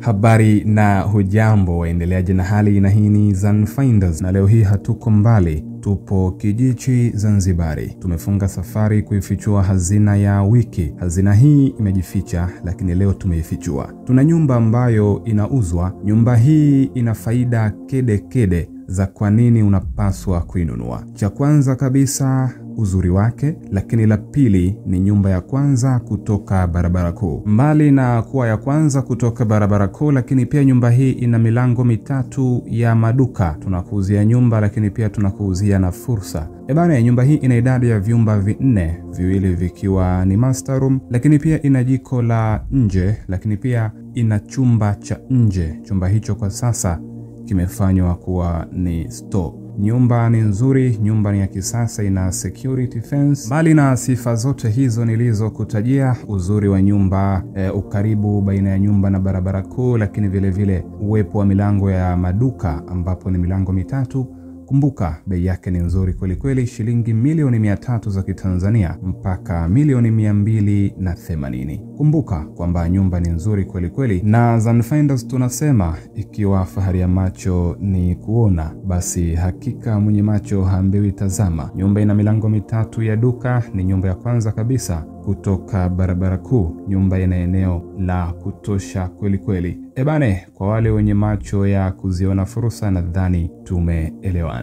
Habari na hujambo, waendeleaje na hali? Na hii ni Zanfinders, na leo hii hatuko mbali, tupo Kijichi Zanzibari. Tumefunga safari kuifichua hazina ya wiki. Hazina hii imejificha, lakini leo tumeifichua. Tuna nyumba ambayo inauzwa. Nyumba hii ina faida kede kede za kwa nini unapaswa kuinunua. Cha kwanza kabisa, uzuri wake, lakini la pili ni nyumba ya kwanza kutoka barabara kuu. Mbali na kuwa ya kwanza kutoka barabara kuu, lakini pia nyumba hii ina milango mitatu ya maduka. Tunakuuzia nyumba, lakini pia tunakuuzia na fursa. Ebana, nyumba hii ina idadi ya vyumba 4, viwili vikiwa ni master room, lakini pia ina jiko la nje, lakini pia ina chumba cha nje. Chumba hicho kwa sasa kimefanywa kuwa ni store. Nyumba ni nzuri, nyumba ni ya kisasa, ina security fence. Mbali na sifa zote hizo nilizokutajia, uzuri wa nyumba, ukaribu baina ya nyumba na barabara kuu, lakini vile vile uwepo wa milango ya maduka ambapo ni milango mitatu. Kumbuka bei yake ni nzuri kweli kweli, shilingi milioni 300 za Kitanzania mpaka milioni 280. Kumbuka kwamba nyumba ni nzuri kweli kweli, na Zanfinders tunasema ikiwa fahari ya macho ni kuona, basi hakika mwenye macho haambiwi tazama. Nyumba ina milango mitatu ya duka, ni nyumba ya kwanza kabisa kutoka barabara kuu. Nyumba ina eneo la kutosha kweli kweli. Ebane, kwa wale wenye macho ya kuziona fursa, nadhani tumeelewana.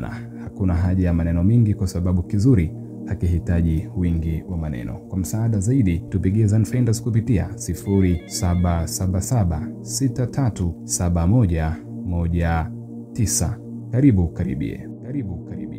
Hakuna haja ya maneno mingi kwa sababu kizuri hakihitaji wingi wa maneno. Kwa msaada zaidi tupigie Zanfinders kupitia 0777 637119. Karibu karibie. Karibu karibie.